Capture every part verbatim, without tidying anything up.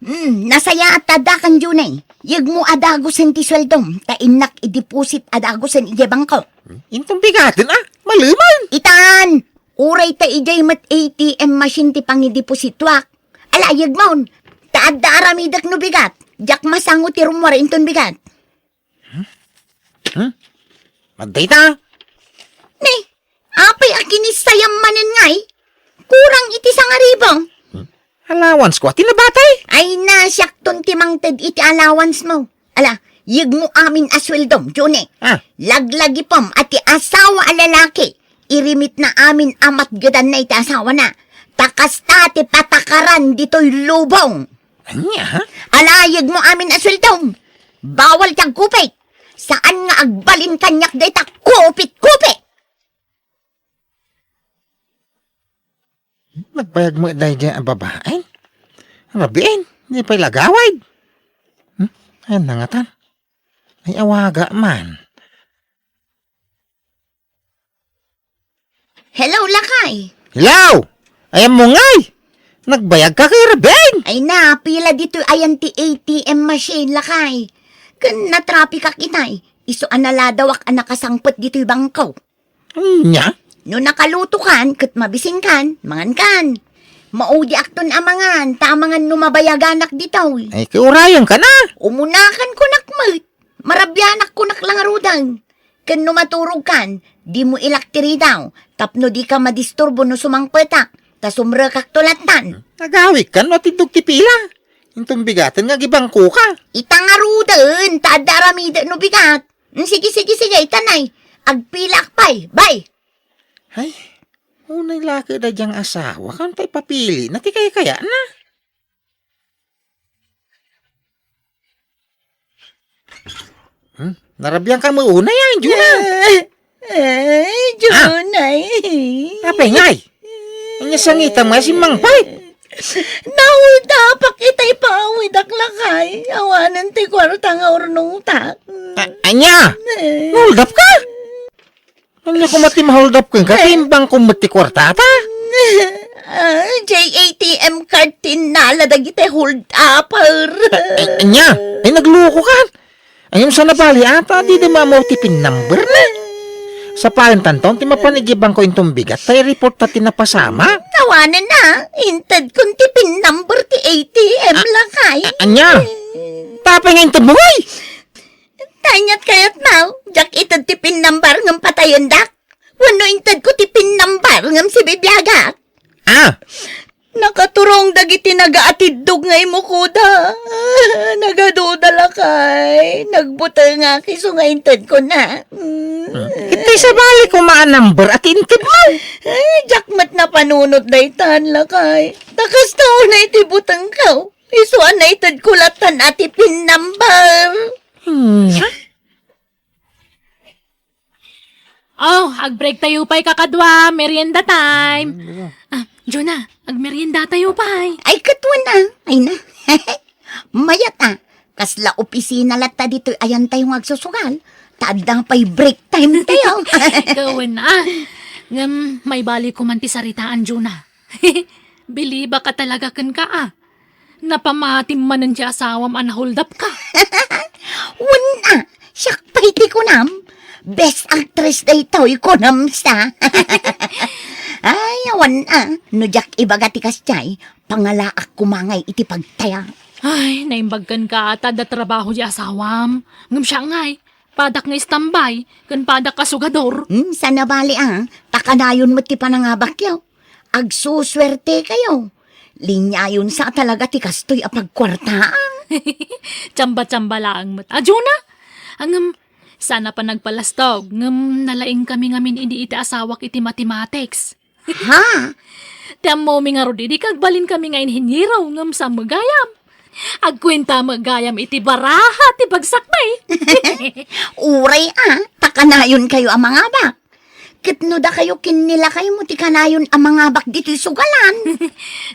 Hmm, nasayaat ta addakan, Junay. Yegmo a dagusen ti sueldom, ta innak i-deposit a dagusen idiay bangko. Inton bigaten a, malemen. Itan, uray ta idiay met A T M machine ti pangideposituak. Ala, yegmon, ta adda aramidek no bigat. Diak masango ti rummuar inton bigat. Hmm? Madayta? Ne, apay a kinissayam manen ngay? Kurang iti sangaribu. Allowance ko, ati nabatay? Ay na, siakton ti mangted iti allowance mo. Ala, yegmo amin a sueldom, Juni. Ah. Laglagipem a ti asawa a lalaki, irimitna amin a matgedanna iti asawana. Ta kasta ti patakaran ditoy lubong. Ania? Ala, yegmo amin a sueldom. Bawal ti agkupit. Saan nga agbalin kaniak dayta kupit-kupit. Nagbayag met daydiay a babaen? Rabiin, di pay lagawid. Hmm? Ayan na ngatan. Ay, awaga man. Hello, lakay. Hello! Ayanmo ngay! Nagbayag ka kay rabiin? Ay na, pila ditoy ayan ti A T M machine, lakay. Ken natrapikak itay. Isu a naladawak a nakasangpet ditoy bangko. Ania? No nakalutokan, ket mabisinkan, mangankan. Maudiakton a mangan, ta amangan no mabayaganak ditoy. Ay, kiurayan ka na. Umunakan kunak met. Marabianak kunak la ngaruden. Ken no maturogkan, dimo ilak ti ridaw, tapno dika madisturbo no sumangpetak, ta sumrekakto lattan. Agawidkan no atiddog ti pila. Inton bigaten nga agibangkoka. Ita ngaruden, ta adda aramidek no bigat. Mm, sige, sige, sige, itanay. Agpilaak pay, bay. Ay, unay la ket daydiay nga asawa, kanta ipapilina ti kaykayatna. Hmm? Narabian ka met unay, ah, Juna? Ay, Junay. Apay ngay? Ania sangitam nga simmangpet? Nahuldapak itay pawidak, lakay. Awanen ti kuarta nga urnongtak. A-, ania? Eh. Nahuldap ka? Ania koma ti mahuldap kenka? Ay. Timbang ko met ti kuartata? Ah, J A T M card ti innala dagiti hold-upper. A-, a-, ania? Ay, nagluko ka? Ay, ngem saan a bali, ata, di, di maammo ti pin number na. Sapaen tanton ti mapan idiay bangko inton bigat, ta i-report ta ti napasamak. Awanen na, inted kon ti pin number ti A T M, lakay. A-, ania? Tapay nga inted mo, ay? Tanyat kayat mo, diak ited ti pin number ngem patayendak. Wenno inted ko ti pin number ngem sibibiagak. Ah! Nakaturong dagiti nagaatiddog nga imukoda. Nagaduda lakay. Nagbutengak isu nga inted ko na. Mm. Iti sabali ko ma number at inted mo. Ay, diak met napanunot daytan lakay. Ta kasta unay ti buteng ko. Isu a naited ko lattan a ti pin number. Hmm. Oh, ag-break tayo pay, kakadua. Merienda time. Ah, Jonah, agmerienda tayo pay. Ay, ket wen a. Ay na. Mayat a. Kasla opisina latta ditoy ayan tayo nga agsusugal. Ta adda pay break time tayo. Ket wen a. Ngem, maibalik ko man ti saritaan, Jonah. Bilibak a talaga kenka a. Napamatim manen ti asawam a nahuldapka. Wen a, siak pay ti kunam. Best actress daytoy kunam sa. Ay, awan a. No diak ibaga ti kasdiay, pangalaak koma ngay iti pagtaya. Ay, naimbag kenka ta adda trabaho ti asawam. Ngem siak ngay, padak nga istambay, ken padak a sugador. Hmm, saan a bali a, ta kanayon met ti panangabakyo. Agsusuerte kayo. Liniayon sa talaga ti kastoy a pagkuartaan. Tsamba-tsamba laeng met. Adio na? Ngem, saan a panagpalastog, ngem nalaing kami ngamin idi iti asawak iti mathematics. Ha? Ti ammomi ngarud idi kagbalin kami nga inhinyero, ngem sa gayam. Agkuenta met gayam iti baraha ti bagsakmi. Uray a, ta kanayon kayo a mangabak. Ket no dakayo ken ni lakaymo ti kanayon a mangabak ditoy sugalan.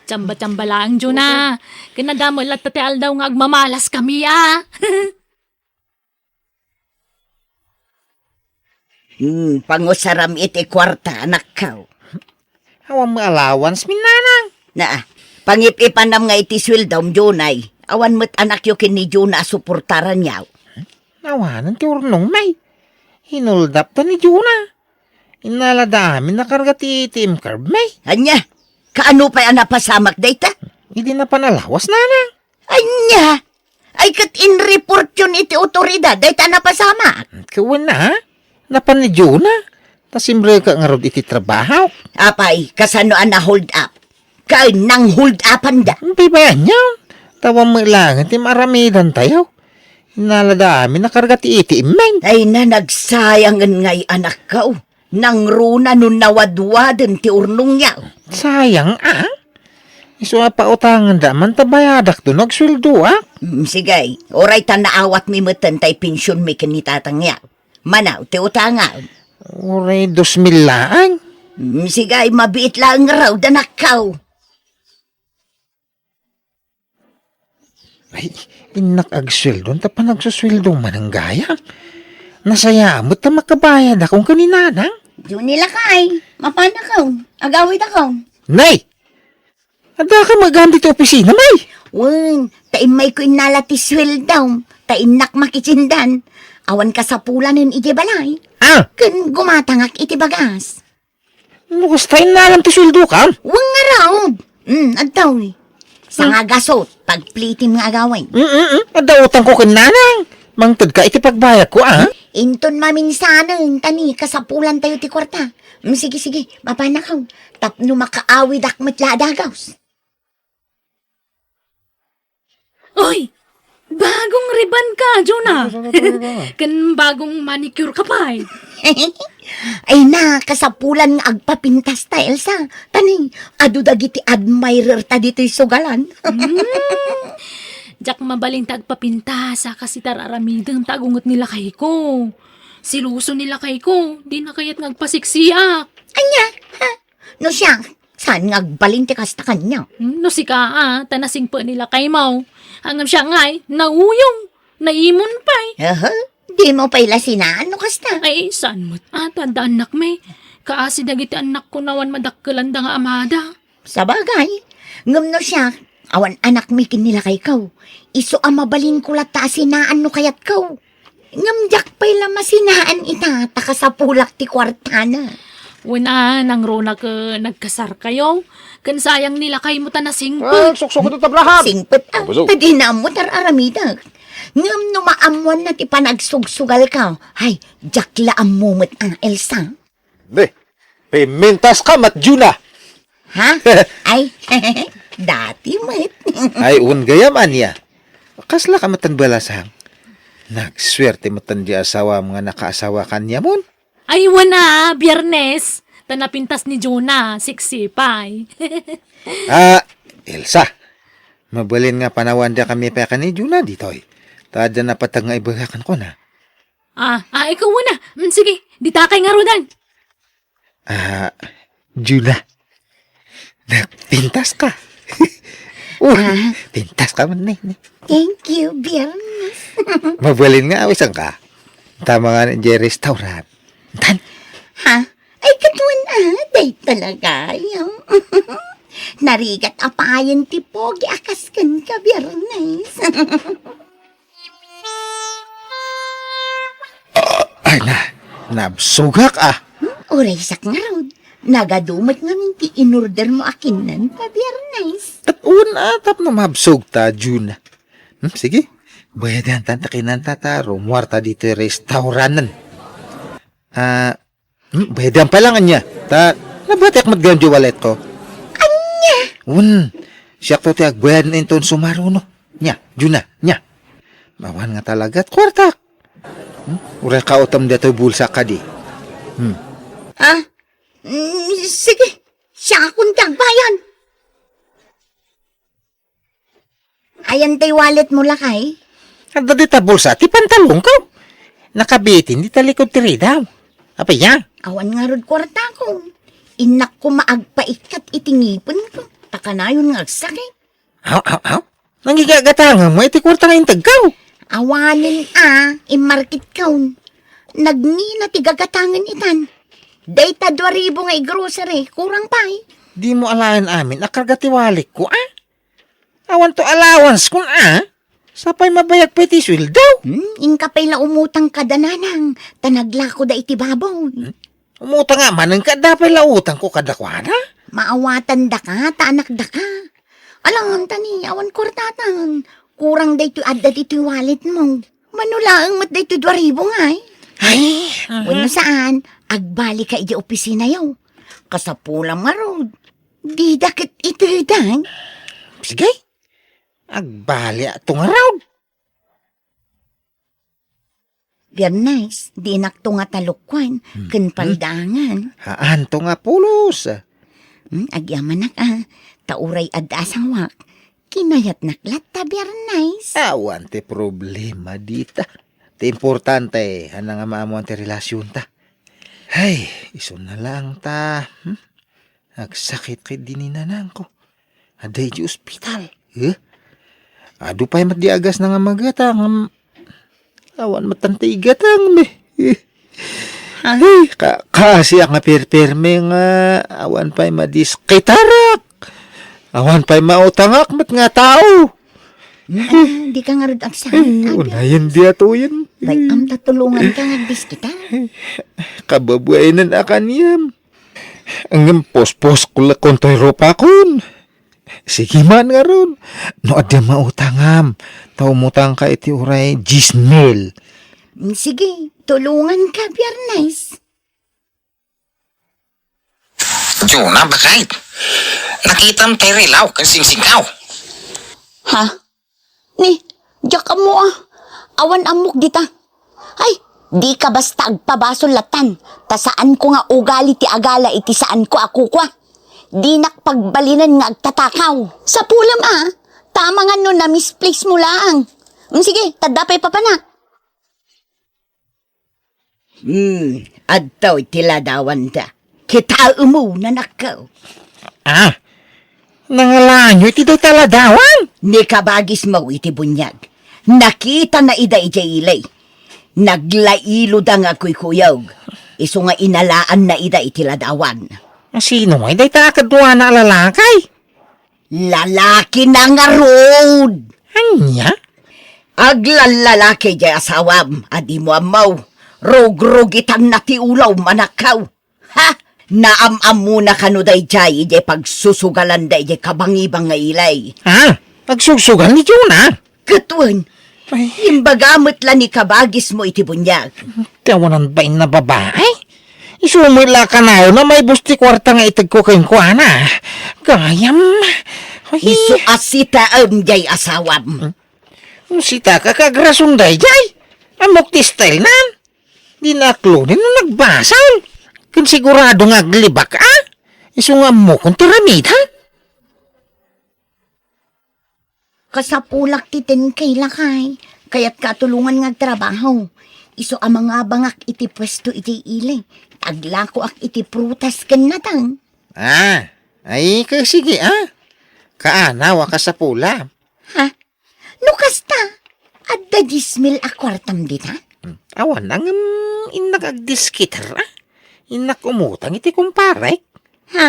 Tsamba-tsamba laeng, Juna. Ken adda met latta ti aldaw nga agmamalas kami a. Hmm, pangusaram iti kuarta, anakko. Awan met allowance, mi nanang. Na, pangip-ipanam nga iti sueldom, Junay. Awan met anakyo ken ni Juna a suportaranyo. Awanen ti urnong, may. Hinuldapda ni Juna. Innalada amin a karga ti A T M card, may. Ania? Kaano pay a napasamak dayta? Idi napan a lawas, nanang. Ania? Ay, ket inreportyon iti otoridad dayta a napasamak. Kawen na, ha? Napan ni Juna. Ta simrek ngarud iti trabaho. Apay, kasano a na-hold up? Ken nang-hold upanda. Pibayan niya. Tawa met laeng ti maaramidantayo. Innalada amin a karga ti A T M, men. Ay na, nagsayangen ngay anakko. Nangruna no nawadwaden ti urnongyo. Sayang, a? Isu a pautanganda man ta bayadakto no agsueldoak. Mm, sige, uray ta naawatmi metten tay pensionmi ken ni tatangyo. Mano ti utangam? Uray dos mil laeng. Mm, sige, mabiit laeng ngarud, anakko. Ay, innak agsueldo, anta panagsusueldo manen gayam. Nasayaat met ta makabayadakon ken ni nanang. Juni lakay, mapanakon, agawidakon. Nay! Addaka met gayam ditoy opisina, may? Wen, ta immayko innala ti sueldom, ta innak makitindan. Awan kasapulanen idiay balay. Ah! Ken gumatangak iti bagas. No kasta, innalam ti sueldokam? Wen ngarud. Hmm, adtoy. Sanga gasut, pagplitim nga agawid. Mm, mm, mm. Adda utangko ken nanang. Mangtedka iti pagbayadko, a? Inton maminsanen, ta ni kasapulantayo ti kuarta. Mm, sige, sige, mapanakon. Tapno makaawidak met la a dagus. Oy! Bagong riban ka, Juna! Ken bagong manicure ka pay. Ay na, kasapulan nga agpapintas ta, Elsa. Ta ni, adu dagiti admirer ta ditoy sugalan. Hmm. Diak mabalin ta agpapintas, a, kas iti ar-aramidem ta agunget ni lakayko. Siloso ni lakayko, dina kayat nga agpasiksiak. Ania? Ha? No siak, saan nga agbalin ti kasta kaniak? Hmm, no sika, a, ta nasingpet ni lakaymo. Ngem siak ngay, nauyong, naimon pay. Aha, dimo pay la sinaan no kasta? Ay, saan met? A, ta adda annakmi. Kaasi dagiti annakko no awan madakkelanda nga amada. Sabagay, ngem no siak, awan annakmi ken ni lakayko. Isu a mabalinko latta a sinaan no kayatko. Ngem diak pay la masinaan ita, ta kasapulak ti kuartana. Wen a, nangruna ket nagkasarkayo, ken sayang ni lakaymo ta nasingpet. Ah, suksok ito tabrahan. Singpet, a, ta dina ammo ti ar-aramidek. Ngem no maammoanna ti panagsugsugalko, hay, diak la ammo met, a, Elsa. Di, pimintas ka met, Juna. Ha? Ay, dati met. Ay, wen gayam, ania? Kasla ka metten balasang? Nagsuerte metten di asawam nga nakaasawa kaniamon. Ay, wen a, Biernes. Ta napintas ni Juna, siksi pay. A, Elsa, mabalin nga panawandak kami pay ken ni Juna ditoy. Ta adda napateg nga ibaga kenkuana. A, a, ikaw muna. Mm, sige, ditakay ngaruden. A, Juna, nagpintas ka. Oh, pintas ka man, ne, ne. Thank you, Biernes. Mabalin nga awisan ka. Tama nga ni Jerry restaurant. Tan? Ha? Ay, katuan, a, day talaga, yo. Narigat a payen ti pogi a kas kenka, Biernes. Ay na, nabsugak, a. Hmm, uray siak ngarud. Nagadu met ngamin ti inordermo a kinnan ta Biernes. Ket wen a, tapno mabsog ta, Juna. Hmm, sige. Bayadan ta ti kinanta ta rumuarta ditoy restauranten. A, Hmm, bayadan pay lang ania. Ta, nabatiak met gayam di walletko. Ania? Wen, siakto ti agbayad inton sumaruno. Nia, Juna, nia. Awan nga talaga ti kuartak. Hmm? Uray kautem datoy bulsa kadi. Hmm. A? Mm, sige. Siakon ti agbayad. Ayan tay walletmo, lakay? Adda dita bulsa ti pantalonko. Nakabitin dita likod ti ridaw. Apay a? Awan ngarud kuartako. Innak koma agpaikkat iti ngipenko. Ta kanayon nga agsakit. Aw, aw, aw. Nangigagatangem iti kuarta nga integko. Awanen a, immarketkon. Nagngina ti gagatangen itan. Dayta dua ribu nga i-grocery, kurang pay. Dimo alaen amin a karga ti walletko, a? Awanto allowance kun a? Sapay mabayag pay ti sueldo. Hmm, inka pay la umutang kada nanang, ta naglakoda iti baboy. Hmm? Umutang nga manen ka, adda pay la utangko kadakuada? Maawatandaka, ta anakdaka. Alangan ta ni, awan kuartatan. Kurang daytoy adda ditoy walletmo. Mano laeng met daytoy dua ribu ngay? Ay, mhm. Wenno saan, agbali ka iti opisinayo. Kasapulam ngarud. Dida ket itedan. Sige. Agbaliakto ngarud. Bernays, dinakto nga talukwan, mhm, ken paldaangan. Haanto nga pulos. Hmm, agyamanak a, ta uray adda asawak, kinayatnak latta, Bernays. Awan ti problema dita. Ti importante, ania nga maamuan ti relasionta. Hay, isu na laeng ta, hmm? Agsakit ket di ni nanangko. Adda iti ospital. Eh? Adu pay met di agasna nga magatang, ngem awan met ti igatangmi. Eh. Ay, ka-, kaasiak nga perpermi nga awan pay madiskitarak. Awan pay mautangak met nga tao. Ah, di ka ngarud agsakit. Eh, unayen di atuyen. Bay-am ta tulongan ka nga agdiskita. Kababaenan a kaniam. Ngem pospos ko la kuntoy rupakon. Sige man ngarud. No adda mautangam, ta umutang ka iti uray dies mil. Mm, sige, tulongan ka, Bernays. Jonah, bakit? Nakitam ti rilaw ken singsingkaw. Ha? Ni, diak ammo a. Awan ammok dita. Ay, di ka basta agpabasol latan, ta saanko nga ugali ti agala iti saanko a kukua. Dinak pagbalinen nga agtatakaw. Sapulam a, ta amangan no na-misplace mo laang. Mm, sige, tadda pay papanak. Hmm, adtoy ti ladawanda. Kitaem, nanakko. Ah, nangalaanyo iti dayta ladawan? Ni kabagismo iti buniag. Nakitana ida idiay ili. Naglailoda nga kuykuyog. Isu nga inalaanna ida iti ladawan. Sino ngay dayta a kaduana a lalaki? Lalakina ngarud! Ania? Aglallalaki diay asawam a dimo ammo. Rugrugitanna ti ulom, anakko. Ha? Naam-ammona kano daydiay idiay pagsusugalanda idiay kabangibang nga ili? Ha? Agsugsugal ni Jonah? Ket wen, ay, imbaga met la ni kabagismo iti buniag. Ti awanan bain a babai? Isu met la kanayon a maibus ti kuarta nga itegko kenkuana. Gayam. Ay. Isu a sitaem diay asawam. Hmm? Sitaka ket agrason daydiay. Ammok ti style nan. Di na aklonen no nagbasol. Ken sigurado nga aglibak a. Isu nga ammokon ti ramid, ha? Kasapulak ti ten K, lakay. Kayatka a tulongan nga agtrabaho. Isu a mangabangak iti puesto iti ili. Aglakoak iti prutas ken nateng. Ah, ay, ket sige, ah. Kaanaw a kasapula. Ha? No kasta, adda dies mil a kuartam dita? Hmm, awan, ngem innak agdiskitar, ah. Innak umutang iti kumparek. Ha?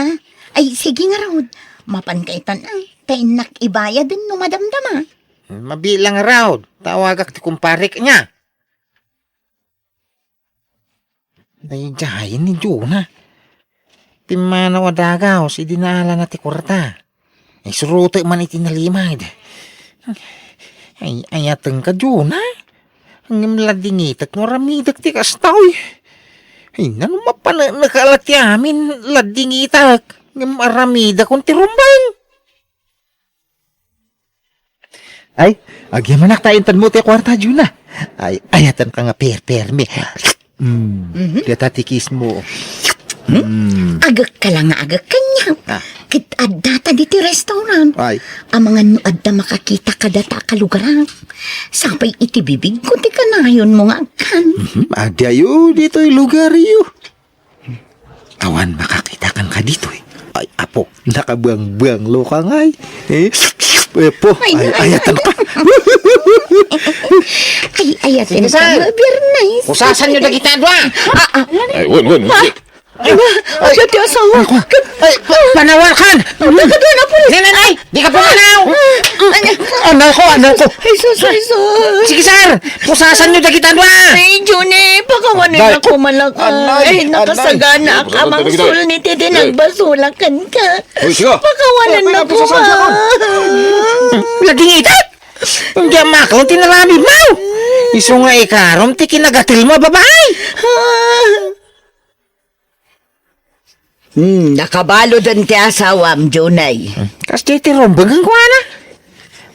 Ay, sige ngarud. Mapan kaytan, ah. Ta innak ibayaden no madamdama. Hmm, mabilang ngarud. Tawagak ti kumparek niya. Daydiayen ni Jonah. Pimmanaw a dagaw, idi naalana ti kuarta. Isurotek man iti nalimad. Ay, ayatenka, Jonah. Ngem ladingitek no aramidek ti kasta, oy. Ay, nano mapaneknek a la ti amin, ladingitek. Ngem aramidekon ti rumbeng. Ay, agyamanak ta intedmo ti kuarta, Jonah. Ay, ayatenka nga perpermi. Mm. Mhm. Data ti kiss mo. Hmm? Mm. Agek ka lang nga agek kaniak. Ah. Ket adda ta diti restaurant. Ay. Amangan no adda makakita kadata a kalugarak. Sapay iti bibigko ti kanayonmo nga agkan. Mhm. Adi ayo ditoy lugar iyo. Awan makakita kan kaditoy. Ay, apo, nakabuangbuang loka ngay. Eh, eh, po, ay, ay, ayatenka. Ay, ayatenka, Bernays. Usasan niyo dagita dua. Ah, ah. Ay, wen, wen, wen. Ay, ay, ay, ti asawa. Ay, pa-, panawakan. Nagkadua na, pulis. Nay, nay, nay, di ka pumanaw. Anakko, anakko. Ay, sus, ay, sus. Sige, sir. Pusasanyo dagita dua. Ay, Johnny, pakawanen Anay. Ako malakay. Anay, Ay, anay. Nakasagana Ay, ak a mangsul ni titi Ay. Nagbasulakan ka. Uy, siga. Pakawanen Ay, ako, pusasanyo ako. Laging itat. Hindi ang maklo, tinarami mo. Isu nga ikarom, ti kinagatil mo, babae. Ah. Hmm, nakabaluden ti asawam, Junay. Kasdiay ti rumbeng kenkuana.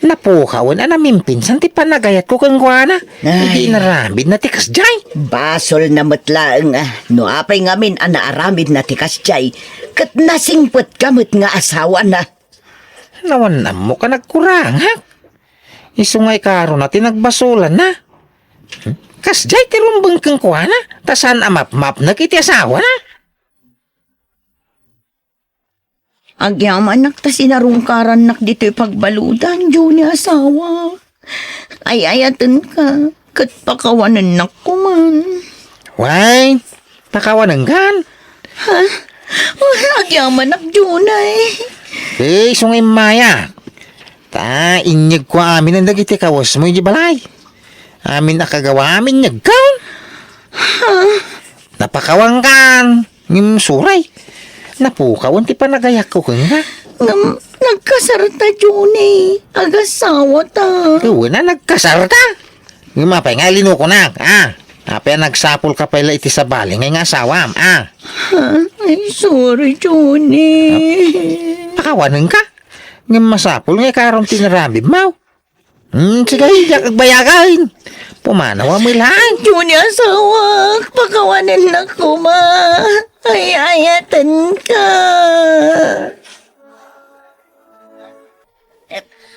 Napukawen a namimpinsan ti panagayatko kenkuana. Ay. Idi inaramidna ti kasdiay. Basolna met laeng a no apay ngamin a naaramidna ti kasdiay, ket nasingpetka met nga asawana. Nawan ammok a nagkurangak. Isu nga ikarona ti nagbasolanna. Kasdiay ti rumbeng kenkuana, ta saan a mapmapnek iti asawana. Agyamanak ta sinarungkarannak ditoy pagbaludan, Johnny, asawa. Ay-ayatenka, ket pakawanennak koman. Wen, pakawanenkan? Ha? Agyamanak, Junay. Eh, isu nga immayak. Ta, inyegko amin dagiti kawesmo iti balay. Amin a kagawam, inyegko. Ha? Napakawankan. Ngem suray. Napukawen ti panagayakko kenka. Ngem nagkasarta, Johnny. Agasawata. Wen a nagkasarta. Ngem apay nga ilinukonak, a? Apay a nagsapulka pay la iti sabali nga asawam, a? Ha? Ay, sorry, Johnny. Pakawanenka? Ngem masapul nga ikarom ti inaramidmo. Hmm, sige, diak agbayagan. Pumanaw a milan. Johnny, asawak, pakawanennak koma. Ay-ayatenka.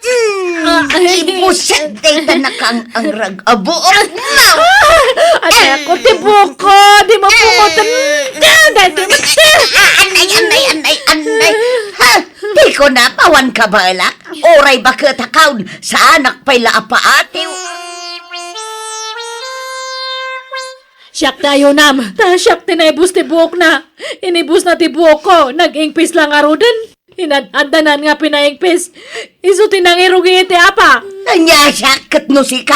Mm, ay. Ibuset dayta nakang-angrag a buokmo. Ay, ako ti buokko, di mapukoten. Daytoy met. Ah, anay, anay, anay, anay. Ha? Di ko napawan kabalak. Uray baket a kaon, saanak pay la a paatiw. Siak ti ayunam, ta siak ti naibus ti buokna. Inibusna ti buokko, nag-ingpis la ngaruden. Inad-addanan nga pinaingpis. Isu ti nangirugi iti apa. Ania siak ket no sika?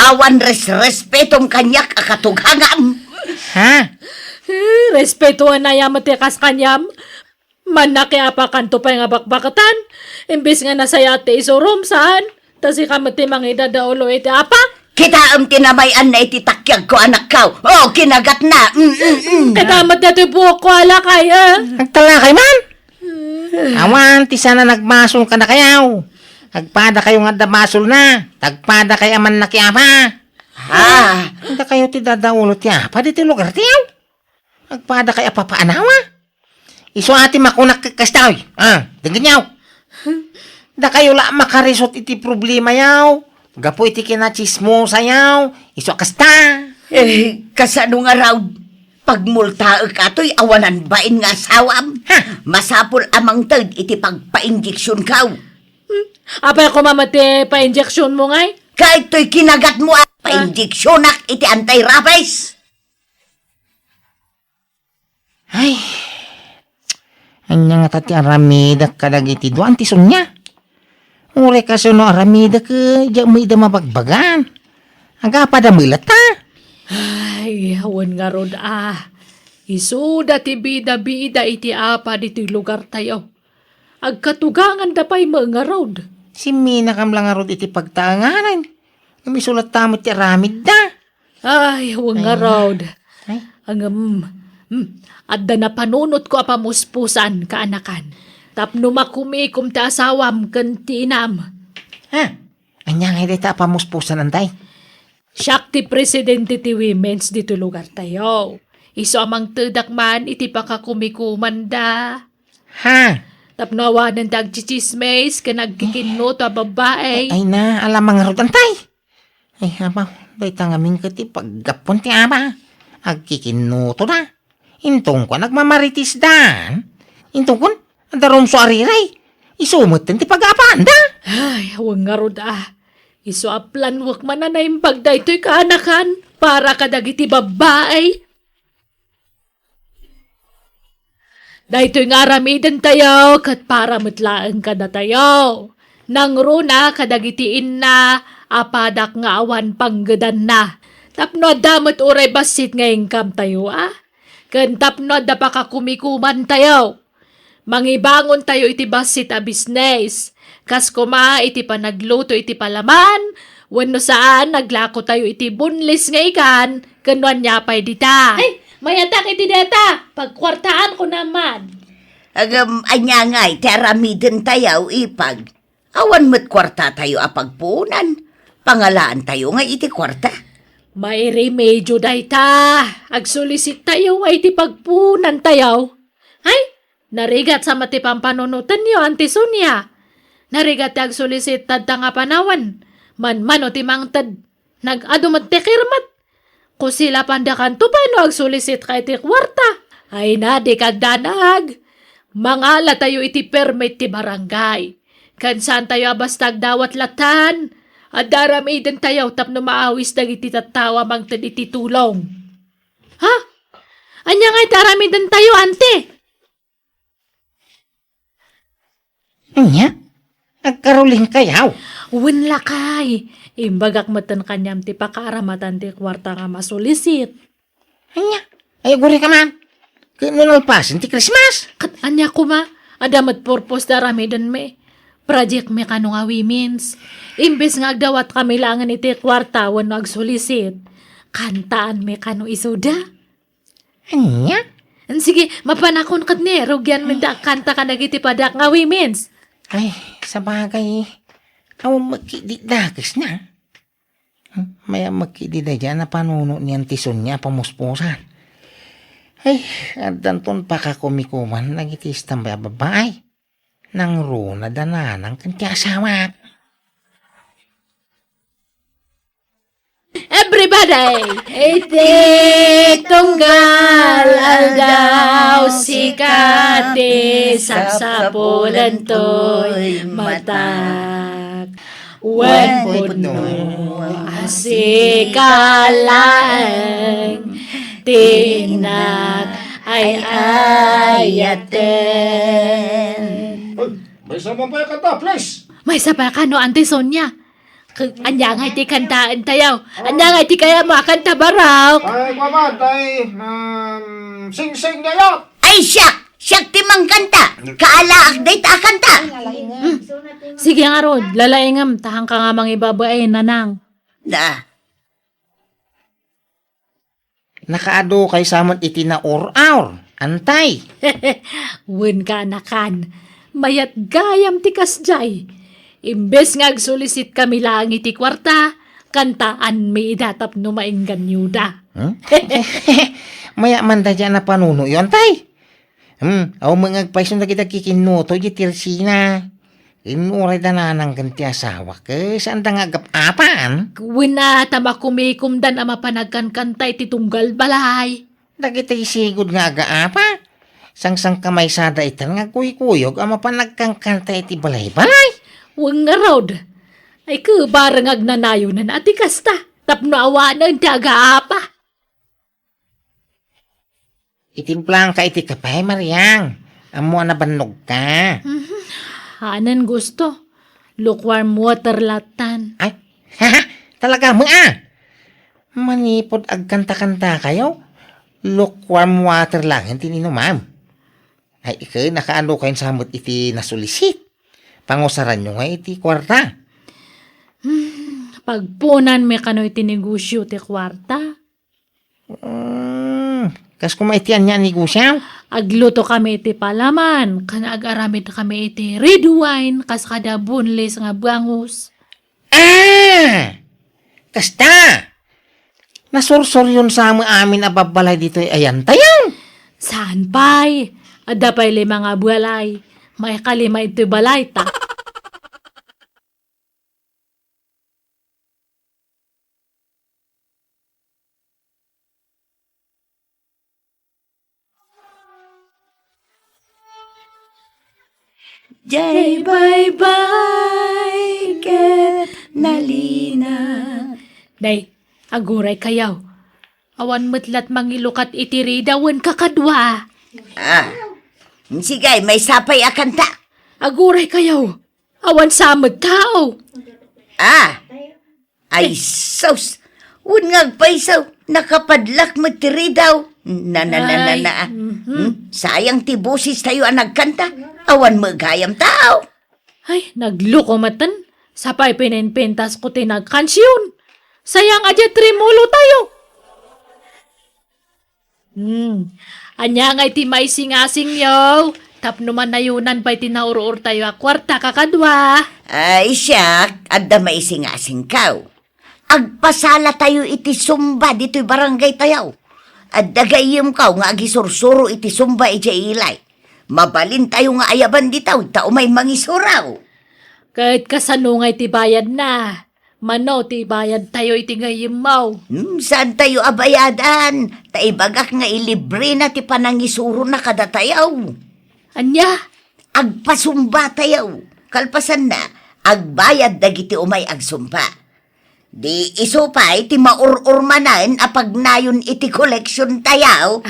Awan resrespetom kaniak a katugangam. Ha? Eh, respetoen aya met ti kas kaniam. Mannakiapakanto pay nga bakbaketan, imbes nga nasayaat ti isurom, saan? Ta sika met ti mangidadaulo iti apa? Kitaem ti namay-anna iti takiagko, anakko. O, kinagatna. Mm, mm, mm. Kitaem met daytoy buokko a lakay, eh. Agtalakay man? Awan ti saan a nagbasol kadakayo. Agpadakayo nga adda basolna. Agpadakayo a mannakiapa. Ah. Dakayo ti dadaulo ti apa ditoy lugartayo. Agpadakayo a papaanawa. Isu a ti makunak ket kastoy. Ah, denggenyo. Dakayo la makarisot iti problemayo. Gapu iti kinatsismosayo. Isu a kasta. Eh, kasano ngarud? Pagmultaek atoy awanan bain nga asawam. Ha? Masapul a mangted iti pagpainjeksionko. Hmm? Apay koma met ti painjeksionmo ngay? Kaytoy kinagatmo a painjeksionak iti anti-rabies. Ay, ania ngata ti aramidek kadagiti dua ti Sonia? Uray kasano aramidek, eh, diak met ida mabagbagan. Agapada met latta. Ay, wen ngarud a. Isuda ti bida-bida iti apa ditoy lugartayo. Agkatuganganda pay met ngarud. Simminakam la ngarud iti pagtaenganen. Ngem isu latta met ti aramidda. Ay, wen ngarud. Ay. Ngem, hmm, adda napanunotko a pamuspusan, kaanakan. Tapno makumikom ti asawam ken ti inam. Ha? Ania ngay dayta a pamuspusan, antay? Siak ti presidente ti women's ditoy lugartayo. Isu a mangtedak man iti pakakumikomanda. Ha? Tapno awanen ti agtsitsismis ken agkikinnuto a babbai. Ay na, ala mangarud, antay. Ay, abaw, dayta ngamin ket ti paggapuan ti ama. Agkikinnuto da. Inton kuan, agmamarites da. Inton kuan, adda rumso a riray. Isu metten ti pagapanda. Ay, awan ngarud a. Isu a planwek man a naimbag daytoy kaanakan para kadagiti babbai. Daytoy nga aramidentayo ket para met laeng kadatayo. Nangruna kadagiti inna a padak nga awan panggedanna. Tapno adda met uray bassit nga income tayo, a? Ken tapno adda pakakumikuman tayo. Mangibangon tayo iti bassit a bisnes. Kas koma iti panagluto iti palaman, wenno saan, naglako tayo iti boneless nga ikan, ken no ania pay dita. Ay, mayatak iti deta. Pagkuartaan ko naman. Agam, ania ngay ti aramiden tayo, ipag? Awan met kuarta tayo a pagpuonan. Pangalaan tayo nga iti kuarta. Mairemedio dayta. Agsulisit tayo a iti pagpuonan tayo. Ay, narigat sa met ti pampanunotenyo, Auntie Sonia. Narigat ti agsulisit tadta nga panawen. Manmano ti mangted. Nag-adu met ti kirmet. Kusilapandakanto pay no agsulisit ka iti kuarta. Ay na, di kagdanag. Mangala tayo iti permit ti barangay. Ken saan tayo a basta agdawat latan. Adda aramiden tayo tapno maawis dagiti tattao a mangted iti tulong. Ha? Ania nga iti aramiden tayo, ante? Ania? Agkaruling kayaw? Wen lakay. Imbagak metten kaniam ti pakaaramatan ti kuarta nga masulisit. Ania? Ay, aguri ka man. Kay no nalpasen ti Christmas? Ket ania koma? Adda met purpose ti aramidenmi. Project mi kano nga women's. Imbes nga agdawat kami laengen iti kuarta wenno agsulisit, kantaanmi kano isuda. Ania? Sige, mapanakon ket ni, rugian men da kanta kadagiti padak nga women's. Ay, sabagay, awan met ketdi dakesna. Hmm, mayat met ketdi daydiay a napanuno ni Auntie Sonia a pamuspusan. Ay, addanton pakakumikuman dagiti istambay a babbai. Nangruna da nanang ken ti asawak. Everybody! Iti tunggal aldaw, sika ti sapsapulentoy matak. Wen pudno a sika laeng ti innak ay ayaten. Ay, maysa man pay a kanta, please. Maysa pay a kano, Auntie Sonia? K-, ania nga iti kantaentayo? Ania nga iti kayatmo a kanta, Barok? Ay, kua man, tay, um, singsing dayo. Ay, siak! Siak ti mangkanta! Kaalaak dayta a kanta! Hmm. Sige ngarud, lalaingem, ta haanka nga mangibabain, nanang. Da. Nakaadukay sa met iti naur-aur, antay. Wen, kaanakan, mayat gayam ti kasdiay. Imbes nga agsulisit kami laeng iti kuarta, kantaanmi ida tapno maingganyoda. Hmm? Mayat man daydiay a napanunoyo, antay. Hmm, awan met nga agpayso dagiti agkikinnuto idiay tersina. Innuray da nanang ken ti asawak, eh, saanda nga agap-apan? Wen a, ta makumikomdan a mapan agkankanta iti tunggal balay. Dagiti sigud nga agaapa, sangsangkamaysada itan nga agkuykuyog a mapan agkankanta iti balay-balay. Wen ngarud, ay, kebareng agnanayonen a ti kasta, tapno awanen ti agaapa. Itimplanka iti kape, Mariang. Ammo a nabannogka. Mhm. Haanen gusto. Lukewarm water latan. Ay, talaga met a. Manipud agkanta-kantakayo, lukewarm water laeng ti inumam. Ay, ket nakaano kayon sa met iti nasulisit? Pangusaranyo nga iti kuarta. Hmm, pagpunanmi kano iti negosyo ti kuarta. Hmm, kas koma iti ania a negosyo? Agluto kami iti palaman, ken agaramid kami iti red wine, kas kada boneless nga bangus. Ah! Kasta! Nasursuryon sa met amin a babbalay ditoy ayantayo? Saan pay? Adda pay lima nga balay. Maikalima iti balay ta. Jay baybay ket nalina. Nay, aguray kayo. Awan met lat mangilukat iti rida wen kakadua. Ah, sige, maysa pay a kanta. Aguray kayo. Awan sa met tao. Ah, ay sus! Wen nga agpayso, nakapadlak met ti ridaw. Na, na, na, na, Ay, na. Mhm. Hmm? Sayang ti boses tayo a nagkanta. Awan met gayam tao. Ay, nagloko metten. Sapay pininpintas ko ti nagkansion. Sayang a diay trimulo tayo. Hmm. Ania ngay ti maisingasingyo? Tapno manayonan pay ti naur-or tayo a kuarta, kakadua. Ay, siak, adda maisingasingko. Agpasala tayo iti Zumba ditoy barangay tayo. Adda gayyemko nga agisursuro iti Zumba idiay ilay. Mabalin tayo nga ayaban ditoy, ta umay mangisuro. Ket kasano ngay ti bayadna? Mano ti bayad tayo iti gayyemmo? Hmm, saan tayo a bayadan? Ta ibagak nga ilibrena ti panangisurona kadatayo. Ania? Agpasumba tayo. Kalpasanna, agbayad dagiti umay agsumba. Di isu pay ti maur-ur manen a pagnayon iti koleksion tayo.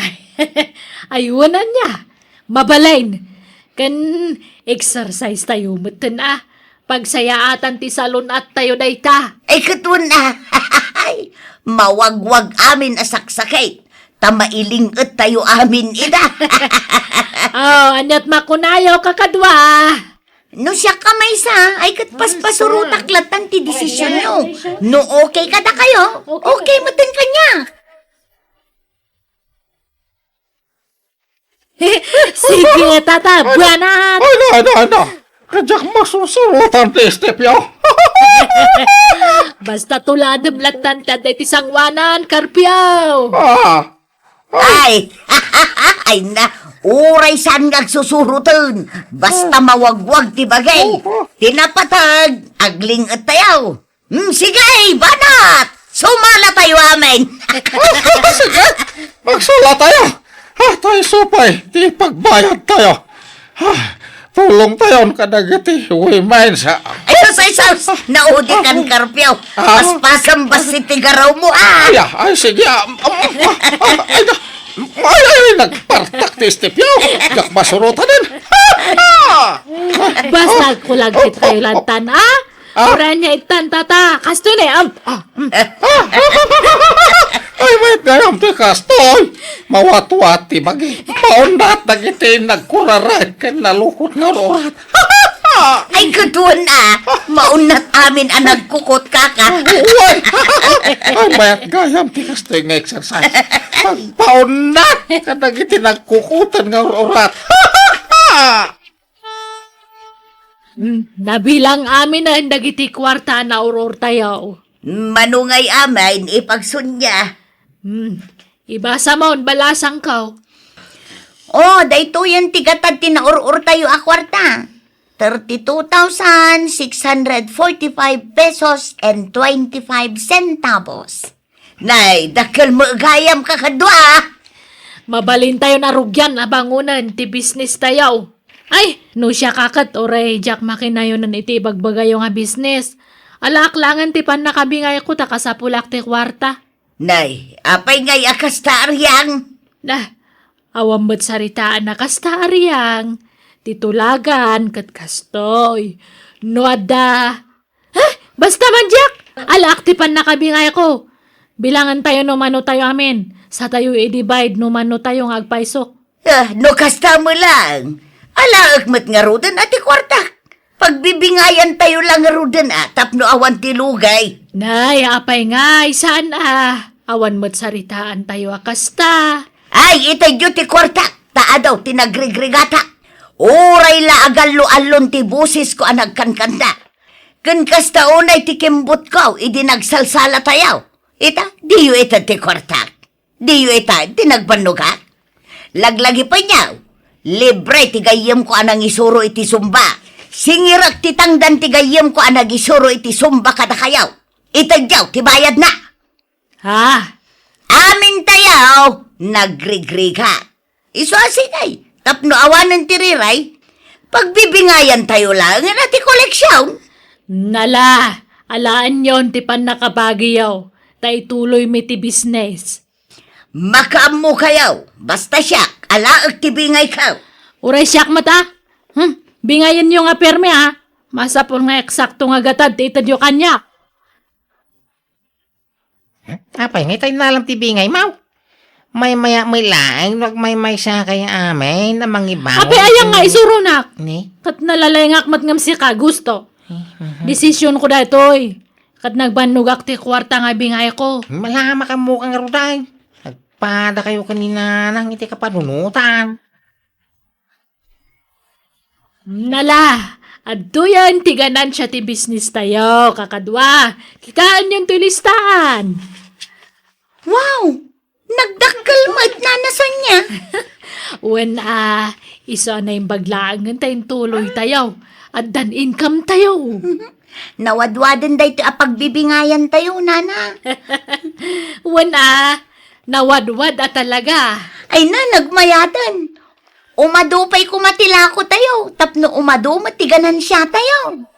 Ay, wen ania. Mabalin. Ken exercise tayo metten a. Pagsayaatan ti salun-at tayo dayta. Ay, ket wen a. Mawagwag amin a saksakit. Ta mailing-et tayo amin ida. Oh, aniat makunayo, kakadua? No siak a maysa, ay ket paspasurotak lattan ti desisionyo. No okay kadakayo, okay metten kaniak. Sige, tata, buanan. Ay, na, na, na. Kadiak masursurotan ti stepyo. Basta tuladem lattan ti adda iti sanguanan, Karpio. Ah. Ay, ay na, uray saan nga agsusuroten. Basta mawagwag ti bagay. Ti napateg, agling-et tayo. Hmm, sige, banat! Sumala tayo amin! Sige, magsala tayo! Ha, tayo supay, ti pagbayad tayo. Ha, tulong tayo kadagiti women sa... Ay, sus, ay, sus! Naudikan, Karpio. Ah. Paspasam basi ti garaw mo, ah! Ay, ah, ay, sige, ah, um, ah, ah, ay, na, ay, ay, ay, nagpartak ti stepyo. Diak masurotanen. Basta agkulagkit tayo lattan, ah? Ah? Uray nia ittan, tata. Kastoy ne, am. Ah, mm. Ay, mayat gayam ti kastoy. Mawatwat ti bagi. Maunnat dagiti nagkuraray ken nalukot nga ur-urat. Ay, ket wen a. Maunnat amin a nagkukot, kaka. Uy! Ay, mayat gayam ti kastoy nga exercise. Pagpaunnat kadagiti nagkukoten nga ur-urat. Hmm, nabilang amin a dagiti kuarta a naur-or tayo. Mano ngay amin, ipagsunia. Hmm, ibasa mo, balasangko. Oh, daytoyen ti gatad ti naur-or tayo a kuarta. Thirty-two thousand six hundred forty-five pesos and twenty-five centavos. Nay, dakkel met gayam, kakadua. Mabalin tayon a rugian a bangonen ti business tayo. Ay, no siak a ket, uray diak makinayonen iti ibagbagayo nga business. Alaak laengen ti pannakabingayko ta kasapulak ti kuarta. Nay, apay ngay a kasta, Ariang? Nah, awan met saritaan a kasta, Ariang. Ti tulagan ket kastoy. No adda Ha? Basta man diak! Alaak ti pannakabingayko. Bilangen tayo no mano tayo amin. Sa tayo i-divide no mano tayo nga agpayso. Ah, no kasta met laeng, alaek met ngaruden a ti kuartak. Pagbibingayan tayo la ngaruden a tapno awan ti lugay. Nay, apay ngay, saan a? Awan met saritaan tayo a kasta. Ay, itedyo ti kuartak, ta adu ti nagrigrigatak. Uray la agallo-allon ti bosesko a nagkankanta. Ken kasta unay ti kimbutko idi nagsalsala tayo. Ita, diyo ita ti kuartak. Diyo ita ti nagbannogak. Laglagi pay niya, libre ti gayyemko a nangisuro iti Zumba. Singirek ti tangdan ti gayyemko a nagisuro iti Zumba kadakayo. Itedyo ti bayadna. Ha? Amin tayo, nagrigrigat. Isu a sige, tapno awanen ti riray, pagbibingayan tayo laengen a ti koleksion. Nala, alaenyon ti pannakabagiyo, ta ituloymi ti business. Makaammo kayo, basta siak, alaek ti bingayko. Uray siak met a? Hmm? Bingayenyo nga permi, ha? Masapul nga eksakto nga gatad ti itedyo kaniak. Apay nga ita innalam ti bingaymo? Maymayak met laeng no agmaymaysa kayo amin a mangibangon. Apay, aya nga isuronak? Ni? Ket nalalengak met ngem sika, Gusto. Desisionko daytoy. Ket nagbannogak ti kuarta nga bingayko. Malamak ammo ka ngarud ay. Nagpada kayo ken ni Nanang iti kapanunotan. Nala, adtoyen ti ganansia ti bisnistayo, kakadua. Kitaenyon ti listaan. Wow! Nagdakkel met, Nana Sonia. Wen a, isu a naimbag laengen ta intuloytayo. Addan income tayo. Nawadwaden daytoy a pagbibingayantayo, Nana. Wen a, nawadwad a talaga. Ay na, nagmayaten. Umadu pay koma ti lakotayo, tapno umadu met ti ganansiatayo.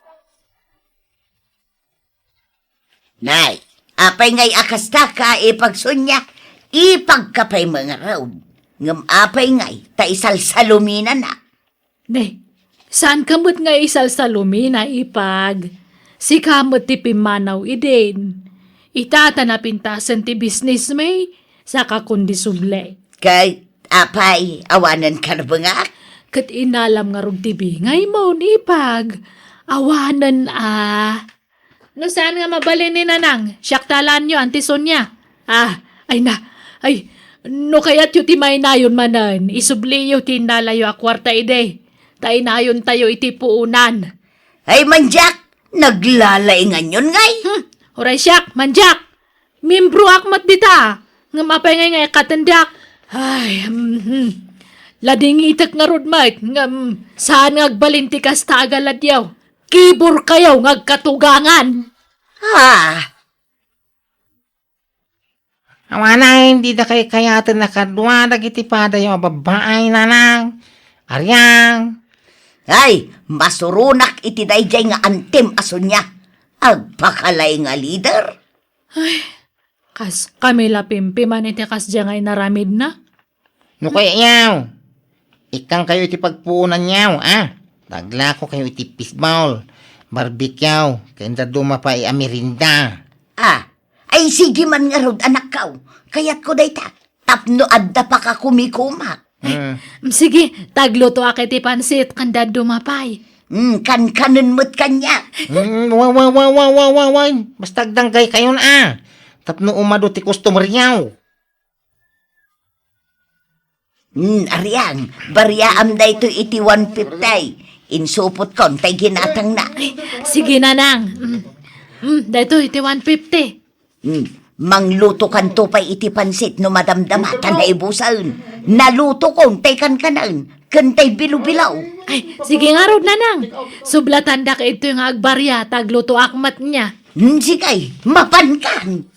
Nay, apay ngay a kasta ka, Ipag Sonia? Ipagka pay met ngarud. Ngem apay ngay ta isalsaluminanak? Ne, saanka met nga isalsalumina, Ipag. Sika met ti pimmanaw idin. Ita ta napintasen ti bisnismi, saka kundi subli. Ket apay, awanen karbengak? Ket inalam ngarud ti bingaymo, Ipag. Awanen a. No saan nga mabalin ni Nanang, siak ta laenyo, Auntie Sonia. Ah, ay na, ay, no kayatyo ti mainayon manen, isubliyo ti innalayo a kuarta idi. Ta inayontayo iti puonan. Ay, mandiak, naglalainganyon ngay. Hmm, uray siak, mandiak. Miembroak met dita, ngem apay ngay nga ikkatendak? Ay, mhm. Ladingitek ngarud met, ngem saan nga agbalin ti kasta a galadyo. Kiborkayo nga agkatugangan. Ah. Awanen, dida kaykayaten a kadua dagiti padayo a babbai, Nanang. Ariang. Ay, masuronak iti daydiay nga antim a Sonia. Agpakalaing a leader. Ay, kaskami la pimpiman iti kasdiay nga inaramidna. No kayatyo, ikkankayo iti pagpuonanyo, a? Taglakokayo iti fishball, barbecue, ken dadduma pay a merienda. Ah, ay sige man ngarud, anakko. Kayatko dayta, tapno adda pakakumikumak. Ay, mm, sige, taglutoak iti pansit, ken dadduma pay. Mm, kankanen met kaniak. Mm, wa, wa, wa. Basta agdanggaykayon, a. Tapno umadu ti customeryo. Hmm, Ariang, bariaam daytoy iti one fifty. Insupotkon tay ginatangna. Ay, sige, Nanang. Mm. Mm, daytoy iti one fifty. Hmm, manglutokanto pay iti pansit no madamdama ta naibusen. Nalutokon tay kankanen, ken tay bilo-bilo. Ay, sige ngarud, Nanang. Sublatandak itoy nga agbaria, taglutoak met nia. Hmm, sige, mapankan.